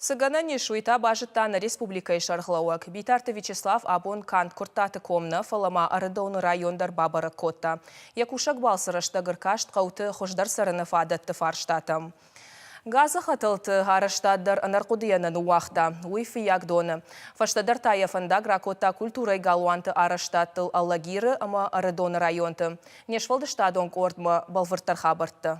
Цы гӕнӕн ис, уый та базыдта нӕ республикӕйы сӕргълӕууӕг Битарты Вячеслав абон канд Куырттаты ком нӕ, фӕлӕ ма Ӕрыдоны район дӕр бабӕрӕг кодта. Йӕ кусӕг балцы рӕстӕг ӕркаст хъӕуты хуыздӕр цӕрыны фадӕтты фарстатӕм. Газы хӕтӕлты арӕзтад дӕр ӕнӕрхъуыдыйӕ нӕ ныууагъта, уый Фыййагдоны. Фӕстӕдӕр та йӕ фӕндаг ракодта культурӕйы галуанты арӕзтадтыл Алагиры ӕмӕ Ӕрыдоны районты. Не сфӕлдыстадон къордмӕ бӕлвырддӕр хабӕрттӕ.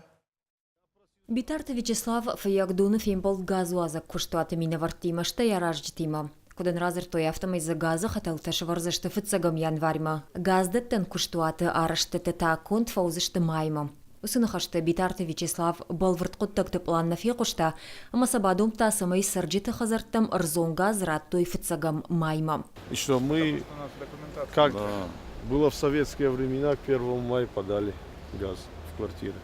Битарты Вячеслав Фыййагдоны фембӕлд газуадзӕг куыстуаты минӕвӕрттимӕ, стӕй аразджытимӕ. Куыд ын радзырдтой, афтӕмӕй дзы газы хӕтӕлтӕ сӕвӕрдзысты фыццӕгӕм январьмӕ. Газдӕттӕн куыстуаты арӕзтытӕ та конд фӕуыдзысты маймӕ. Уыцы ныхӕстӕ Битарты Вячеслав бӕлвырд хъуыддӕгты пълан нӕ фехъуыста ӕмӕ сӕ бадомдта, цӕмӕй цӕрджыты хӕдзӕрттӕм ӕрдзон газ радтой фыццӕгӕм маймӕ. Что мы, как было в советские времена, к первому мая подали газ в квартиры.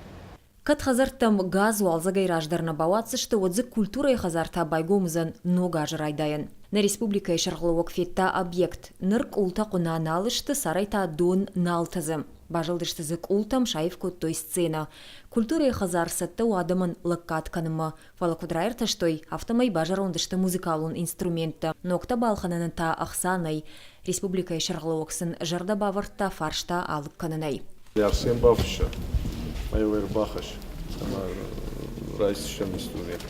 Кӕд хӕдзӕрттӕм газ уалдзӕгӕй раздӕр нӕ бауадздзысты, уӕд дзы культурӕйы хӕдзар та байгом уыдзӕн ног азы райдайӕн. Нӕ республикӕйы сӕргълӕууӕг федта объект. Ныр къултӕ хъуына нал сты, царӕй та дон нал тӕдзы. Базылдысты дзы къултӕм, саив кодтой сценӕ. Культурӕйы хӕдзар цӕттӕ у адӕмӕн лӕггад кӕнынмӕ. Фӕлӕ куыд раиртӕстой, афтӕмӕй базӕронд сты музыкалон инструменттӕ. Ногтӕ балхӕнынӕн та ӕхца нӕй. Республикӕйы сӕргълӕууӕг сын зӕрдӕ бавӕрдта фарста алыг кӕнынӕй. Арсен бафысса, ӕмӕ ӕрбахӕсс ӕмӕ райсдзыстӕм инструмент.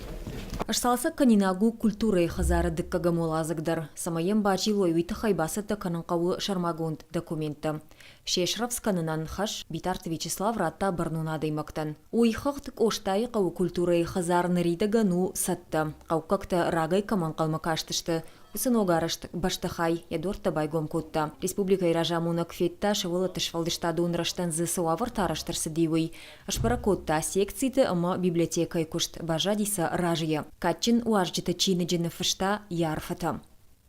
Сцалцӕг кӕнинаг у культурӕйы хӕдзары дыккӕгӕм уӕладзыг дӕр. Цӕмӕй йӕм базилой, уый тыххӕй бацӕттӕ кӕнын хъӕуы сӕрмагонд документтӕ. Се срӕвдз кӕнынӕн хӕс Битарты Вячеслав радта бӕрнон адӕймӕгтӕн. Уый хыгъд Къостайыхъӕуы культурӕйы хӕдзар ныридӕгӕн у цӕттӕ. Хъӕуккӕгтӕ рагӕй кӕм ӕнхъӕлмӕ кастысты, Уыцы ногарӕзт бӕстыхай йӕ дуӕрттӕ байгом кодта. Республикӕйы разамонӕг федта, сывӕллӕтты сфӕлдыстадон рӕзтӕн дзы цы уавӕртӕ арӕзт ӕрцыди, уый. Сбӕрӕг кодта секциты ӕмӕ библиотекӕйы куыст, баззади сӕ разыйӕ. Кадджын уазджыты чиныджы ныффыста йӕ арфӕтӕ.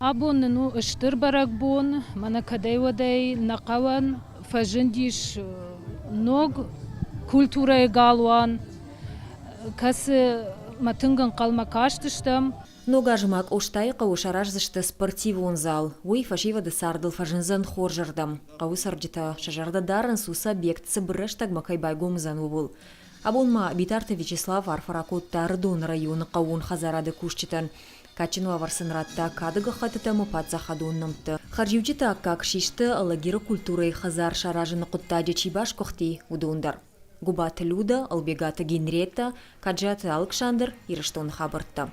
Абон нын у стыр бӕрӕгбон, мӕнӕ кӕдӕй-уӕдӕй нӕ хъӕуӕн фӕзындис ног культурӕйы галуан, кӕцымӕ тынг ӕнхъӕлмӕ кастыстӕм. Ног азы ма Къостайыхъӕуы сараздзысты спортивон зал. Уый фӕсивӕды цардыл фӕзындзӕн хорзӕрдӕм. Хъӕуы цӕрджытӕ сӕ зӕрдӕ дарынц, уыцы объект цыбыр рӕстӕгмӕ кӕй байгом уыдзӕн, ууыл. Абон ма Битарты Вячеслав арфӕ ракодта Ӕрыдоны районы хъӕууон хӕдзарады кусджытӕн. Кадджын уавӕр сын радта кады гӕххӕттытӕ ӕмӕ паддзахадон нӕмтты. Хӕрзиуджыты аккаг систы Алагиры культурӕйы хӕдзар саразыны хъуыддаджы чи басгуыхти, уыдон дӕр. Гуыбаты Люда, Ӕлбегаты Генреттӕ, Каджиаты Алыксандр, Ирыстоны хабӕрттӕ.